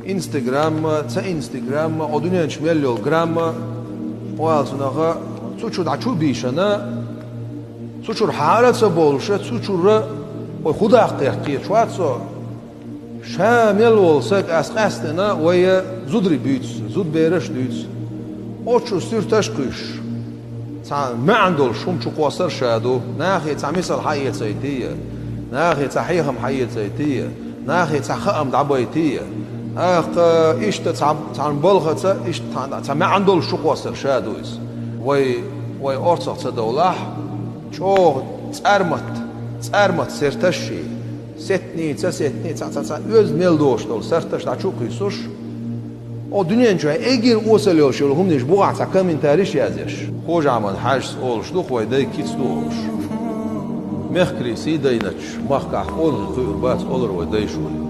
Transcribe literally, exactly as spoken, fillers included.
Инстаграмма, ца Инстаграмма, о дуьнен чу мел йолу грамма, оалцунаха, цу чу дӀа чу бийшана, цу чуьра хьара а ца болуша, цу чуьра вай хӀун даккха кхеташ вац со. Ша мел волу саг ас къаьстина вай зударий буьйцу, зудбераш а дуьйцу. Оцу чу суьрташ а кхуьйсуш, цхьа маьӀна долуш хӀума чу кхоссар ша ду, нахе цхьа мисал хьаэцайтий, нахе цхьа хьехам хьаэцайтий, нахе цхьа хаам дӀабайтий. ТӀаккха иштта цхьа, цхьана балхаца, иштта цхьа, цхьа маьӀна долуш чу кхоссар ша ду иза. Вай, вай орцах ца довлахь, чӀогӀа цӀармат, цӀармат серташ ший. Сеттний, ца сеттний, цхьа, цхьа, цхьа оьзда мел догӀуш долу сарташ дӀа чу а кхуьйсуш, о дуьнен чохь эггара осал йолуш йолу хӀуманаш бухахь цхьа комментариш язъеш. Хожа Ахьмад-Хьаьжас олуш ду-кх вай дай кица ду олуш. Мехкарий сий дайначу махкахь къонахий кхуьур бац олура вай дайшоне.